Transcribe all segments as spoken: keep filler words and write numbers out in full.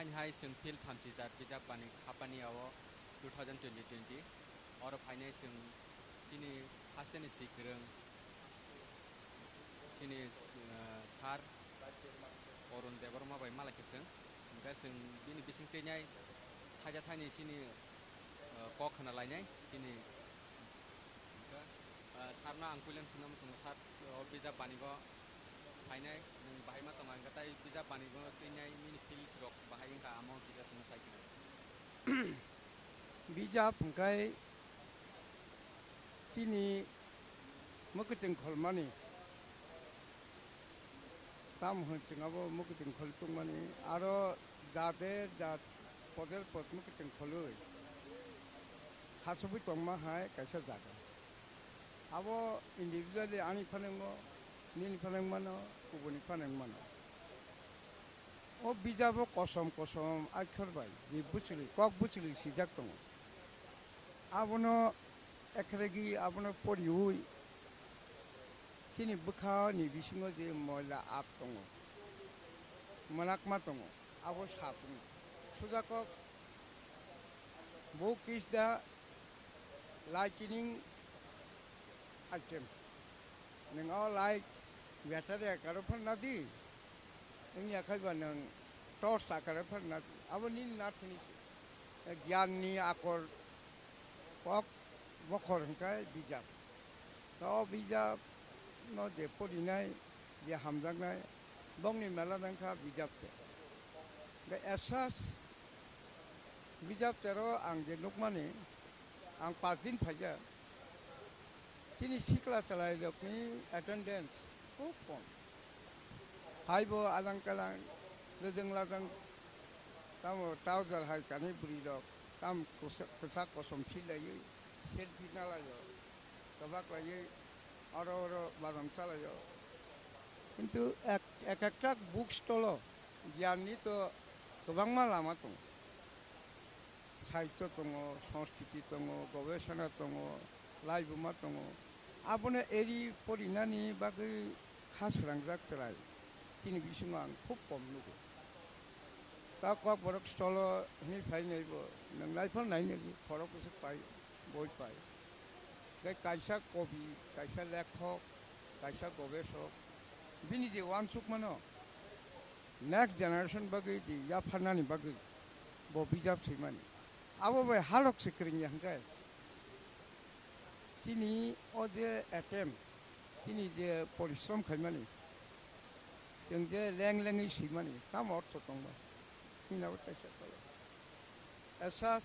Ani hai chwng field thamchi jat bijap bani khapani ao two thousand twenty twenty. Oro phainai chwng chini hasteni swi kwrwng chini, eh, sir Arun Debbarma bai malai khe chwng. Hwnkhe chwng bini bising teinai thaija thaini chini, eh, kok khna lainai chini. Hwnkhe, eh, sir no ang puilem swngna muchungo, sir, o bijap banigo phainai, nwng bahai ma tongma hwnkhe tai bijap banigo teinai nini feels rok bahai wngkha amo kisa chwngno sai khe. Bijap hwnkhe chini mwkhwtwng kholmani, tamo hwn chwng abo mwkhwtwng khol tongmani, aro jade jat podel pod mwkhwtwng kholwi khasugwi tongma hai kaisa jaga. Abo individually ani phanangmo, nini phanangmano, kubuni phanangmano. O bijabo kosom kosom akhor bai, je bwchwlwi, kok bwchwlwi swijak tongo. Abono ekhregi, abono poriwi, chini bwkhani bisingo je moila ap tongo, mwnakma tongo, abo sa tongo. Sujakok, book is the lightning item. Nwng o light battery akaro phan nadi, wngya khai ba nwng torch akaro phan nadi. Abo nini nathini se. Gyan ni akor kok bokhor hwnkhe bijap. To o bijap no je porinai, je hamjaknai, bongni mela nangkha bijap te. Hwnkhe as such, bijap tero ang je nukmani, ang pash din phaijak. Chini sikla chwlairokni attendance khub kom. Haibo ajang kalang, lajang lajang, tamo trouser hai kanwi bwrwirok, tam kwsa-, kwchak kosom philaiwi selfie nalaio, kwbak laiwi oro oro badam chalaio. Kintu ek, ek ekta book stall-o giyanni to kwbangma lama tongo. Sahityo tongo, sanskriti tongo, gobesona tongo, laibuma tongo. Abono eri porinani bagwi kha srangjak chwrai chini bisingo ang khub kom nugo. Ta Kokborok stolo hwnwi phainaibo nwng naiphal nainaibo khorok bwswk pai, boi pai. Tei kaisa kobi, kaisa lekhok, kaisa gobesok, bini je uansukmano next generation bagwi di yapharnani bagwi bo bijap swimani. Abo bai halok se kwrwngya hwnkhe chini o je attempt, chini je porishrom khaimani, chwng je leng lengwi swimani, tamo ortho tongba? Hinabo kaisa tolo. As such,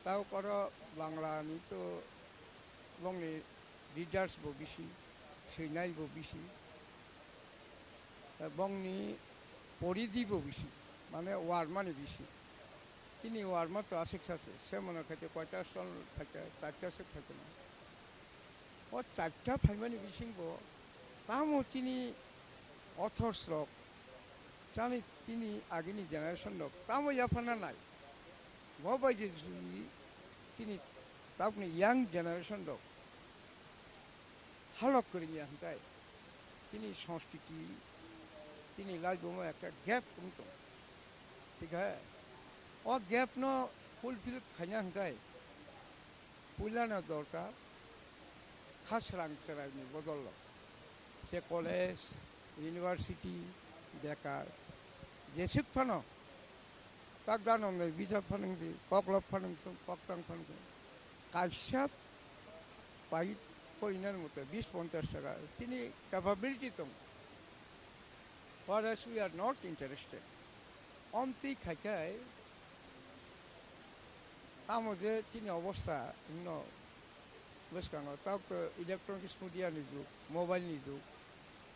tao koro Bangla ni to bongni readers bo bisi, swinai bo bisi, bongni poridhi bo bisi, mane warmani bisi. Chini warma to aswk sa se, se mano khaite koita stone phaikha, charta se phaikha na. O charta phaimani bisingo tamo chini authors rok, chani chini agini generation rok tamo yapharna nai. Bo bai je jodi chini tabukni young generation rok halok kwrwngya hwnkhe chini sanskriti, chini laibuma ekta gap wng tongo. Thik hai? O gap no fulfill khaina hwnkhe puilano dorkar kha srang chwraini bodolo. Se college, university, bekar, jeswk phano, tak dano nai bijap phanang di, koklop phanang thung, koktang phanang thung. Kaisa pai poinani mote bis ponchash taka, chini capability tongo. Whereas we are not interested. Omtwi khaikhai, tamo je chini obostha wngno bwskango, tabuk to electronics media ni jug, mobile ni jug.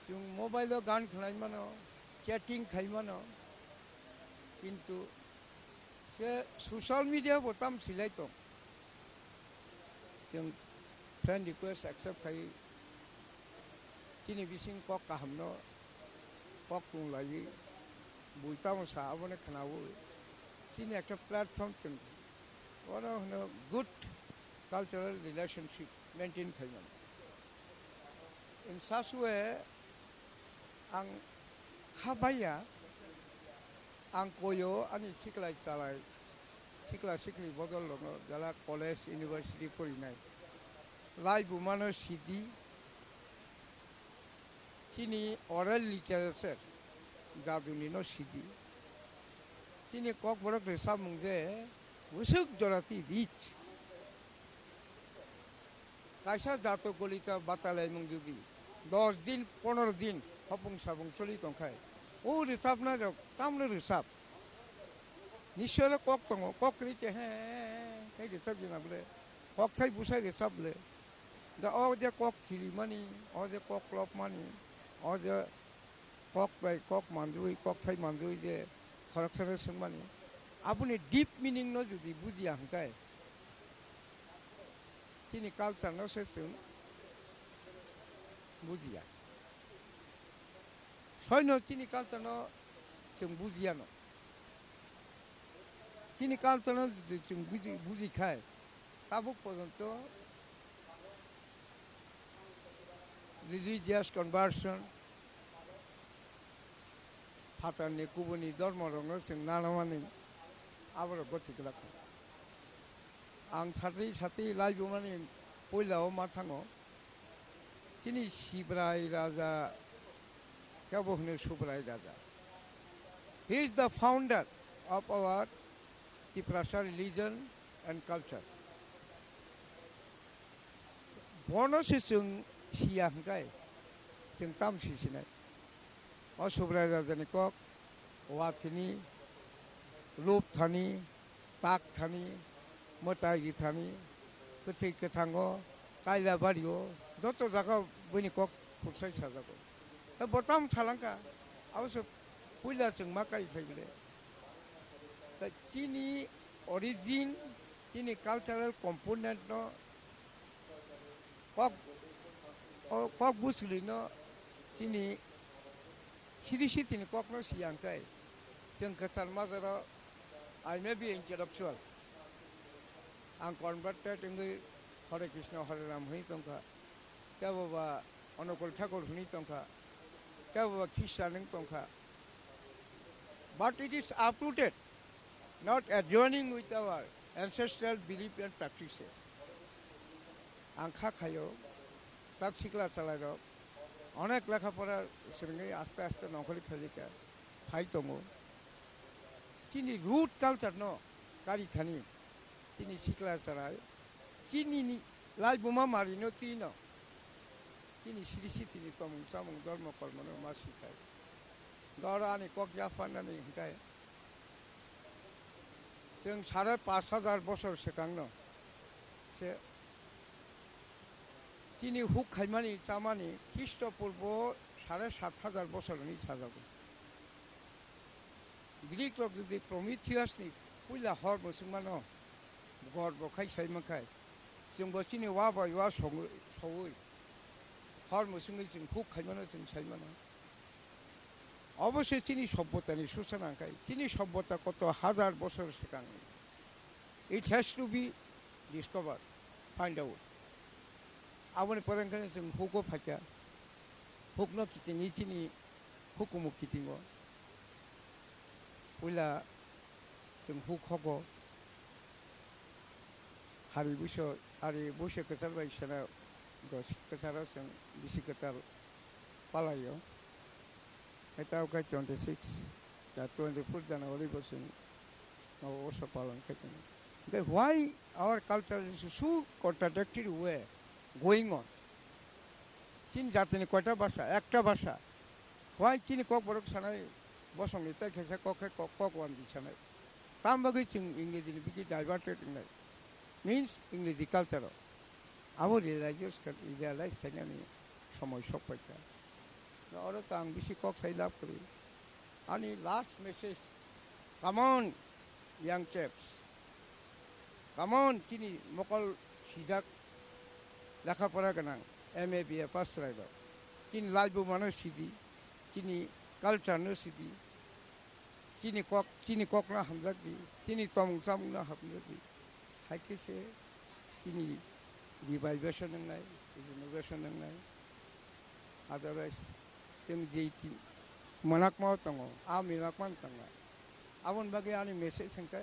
Chwng mobile o gan khwnai mano, chatting khai mano, kintu se social media bo tam silai tong. Chwng friend request accept khai, chini bising kok kahamno kok tong laiwi, bui tamo sa abono khwnawi, chini ekta platform chwng, oro hwno good cultural relationship maintain khaimani. In such way, ang kha baiya, Ang koyo ani siklai chalai, sikla sikli bodol rokno jala college, university porinai. Lai bumano sidi, chini oral literature, jaduni no sidi. Chini kokborok rwchapmung je bwswk jorati rich. Kaisa jato kolita batalaimung jodi dos din, pondro din hopung sabung choli tongkhai, o rwchapnai rok tamno rwchap? Nisole kok tongo, kok kwrwi khe he, he, he rwchap jena bwle, kokthai bwsai rwchap bwle. Da o je kok khirimani, o je kok lobmani, o je kok bai kok manjui, kokthai manjui je khoroksano swngmani, aboni deep meaning no jodi bujiya hwnkhe, chini culture no se chwng bujiya. Soino chini culture no chwng bujiya no. Chini culture no jodi chwng buji, buji khai, tabuk porjonto religious conversion, phatarni kubuni dhormorokno chwng nanamani aborok gothiklak. Ang satwi satwi laibumani puilao ma thango, chini Sibrai Raja, kebo hwno Subrai Raja. He is the founder of our Tiprasa religion and culture. Bono se chwng siya hwnkhe, chwng tam sisinai. O Subrai Rajani kok, wathini, lupthani, takthani, mwtai rithani, kwthwi kwthango, kaila bario, joto jaga buini kok khursa sajago. Bo tam thalangkha, abo se puila chwng ma kai thai bile. Chini origin, chini cultural component no kok, o kok bwswlwino chini siri sitini kokno siyang khe, chwng kwchar majaro, I may be intellectual, ang converted wngwi Hare Krishna Hare Ram hwnwi tongkha, kebo ba Anukul Thakur hwnwi tongkha, kebo ba Christian wng tongkha. But it is uprooted, not adjoining with our ancestral belief and practices. Ang kha khaio, tak sikla chalairok, onek lekha pora swrwngwi aste aste nongkhorwi phaikha, phai tongo. Chini root culture no kari thani, chini sikla chalai, chini ni laibuma mari no twi no, chini siri sitini tomung chamung dhormo kormo no ma sikhai. Goro ani kok yapharnani hwnkhe, chwng sare pash hajar bosor swkangno se chini huk khaimani chamani Khristo purbo sare sat hajar bosor hwnwi sajago. Greek rok jodi Prometheus ni puila hor mwswkmano gorbo khai sai mankhai, chwngbo chini wa bai wa songwi, sowi hor mwswngwi chwng huk khaimano chwng sai mano. Obo se chini sobbotani suchana hwnkhe, chini sobbota koto hajar bosor swkangni. It has to be discovered, find out. Aboni pore hwnkhe chwng hugo phaikha, hukno kitingwi chini hukumu kitingo. Puila chwng huk hogo, hari buiso, hari buiso kwchar bai sana dos kwcharo chwng bisi kwtal palaio. Eta okai twenty six, da twenty four January bo chwng nobo uso palon khai tongo. Hwnkhe why our culture is so contradictory way going on? Chini jatini koita bhasha? Ekta bhasha. Why chini kokborok sanai bosongni tai khaisa kok khe kok, kok wandi sanai? Tam bagwi chwng Ingreji ni bigwi diverted wngnai? Means Ingreji culture o. Abo realize kha, realize khainani somoi sok paikha. Oro to ang bisi kok sai lab kwrwi. Ani last message, come on, young chaps. Come on, chini mokol sijak, lekha pora gwnang, M A, B A pass chwlairok. Chini laibumano sidi, chini culture no sidi, chini kok, chini kokno hamjakdi, chini tomung chamungno hamjakdi. Hai khe se chini revival wngnai, renovation wngnai. Otherwise, chwng jei ti-, mwnakma tongo, a mwnakma tongo. Aboni bagwi ani message hwnkhe,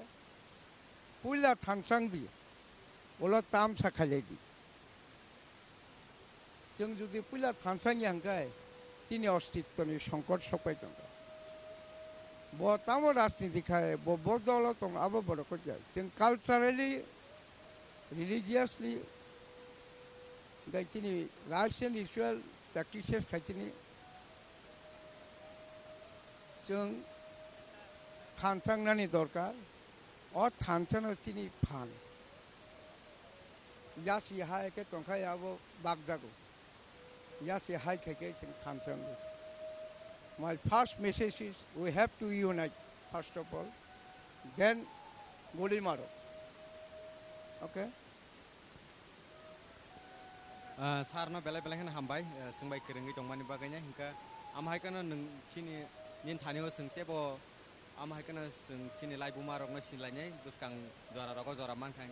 puila thansa wng di, ulo tamsa khailai di. Chwng jodi puila thansa wngya hwnkhe, chini ostitwni songkot sokpai tongo. Bo tamo rajniti khai, bo, bo dolo tongo, abo borok kok ya. Chwng culturally, religiously, hwnkhe chini rites and ritual practices khai chini. Chwng thansa wngnani dorkar, o thansano chini phan. Yasi hai khe tongkha abo bakjago. Yasi hai khe khe chwng thansa wngo. My first message is, we have to unite, first of all, then guli maro. Okay? Ah, sir no belai belai kheno hambai, ah, swngbai kwrwngwi tongmani bagwi no, hinkhe amo hai kheno nwng chini nini thani o swng tebo, amo hai kheno chwng chini laibuma rokno sinlainai bwskang jora rogo jora mankha.